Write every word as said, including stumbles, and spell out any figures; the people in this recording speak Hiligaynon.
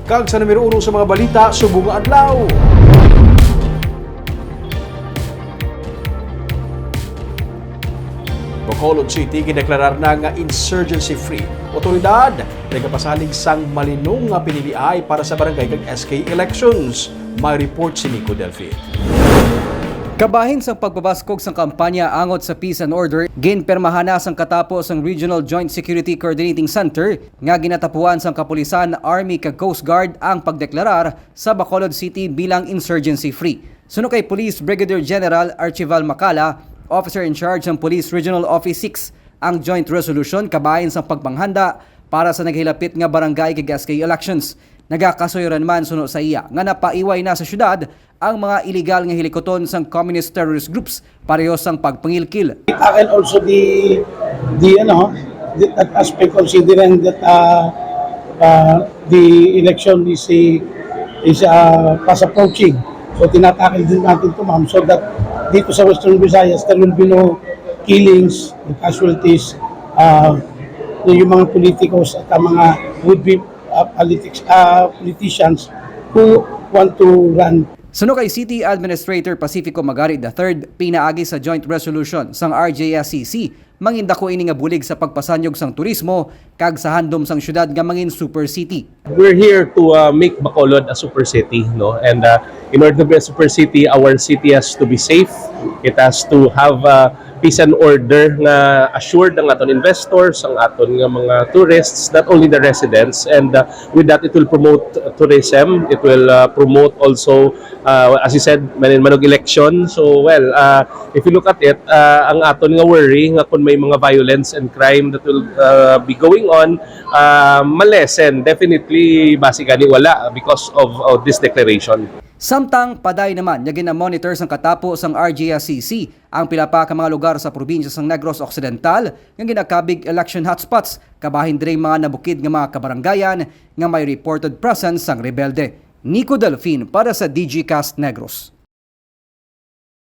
Kag sa numero uno sa mga balita subong nga adlaw. Bacolod City gideklarar na nga insurgency-free. Otoridad nagapasalig sang malinong nga pinilihay para sa barangay kag S K elections. May report si Nico Delfin. Kabahin sang pagpabaskog sang kampanya angot sa peace and order, ginpirmahan na sang katapo sang Regional Joint Security Coordinating Center nga ginatapuan sang kapulisan, army kag Coast Guard ang pagdeklarar sa Bacolod City bilang insurgency-free. Suno kay Police Brigadier General Archival Macala, officer in charge sang Police Regional Office six, ang joint resolution kabahin sang pagpanghanda para sa naghilapit nga barangay kag S K elections. Nagakasuyoran man suno sa iya nga napaiway na sa syudad ang mga iligal nga hilikuton sang communist terrorist groups pareho sang pagpangilkil. Tackle also the the ano the, that aspect, considering that uh, uh, the election is a, is uh, fast approaching. So tinatakil din natin to, ma'am, so that dito sa Western Visayas there will be no killings, casualties, uh, yung mga politikos at ang mga would be uh, politics, uh, politicians who want to run. Suno kay City Administrator Pacifico Magari the third, pinaagi sa joint resolution sang R J S C C, mangin dako ini nga bulig sa pagpasanyog sang turismo kag sa handom sang syudad nga mangin super city. We're here to uh, make Bacolod a super city, no? And uh, in order to be a super city, our city has to be safe. It has to have uh, peace and order nga assured ang aton investors, ang aton nga mga tourists, not only the residents. And uh, with that, it will promote tourism. It will uh, promote also, uh, as you said, manin manog election. So, well, uh, if you look at it, uh, ang aton nga worry nga kung may mga violence and crime that will uh, be going on, uh, ma-lessen definitely basi gani wala because of, of this declaration. Samtang paday naman nga gina-monitor sang katapo sang R G S C C ang pila pa ka mga lugar sa probinsya sang Negros Occidental nga ginakabig election hotspots, kabahin diri mga nabukid nga mga kabaranggayan nga may reported presence sang rebelde. Nico Delfin para sa Digicast Negros.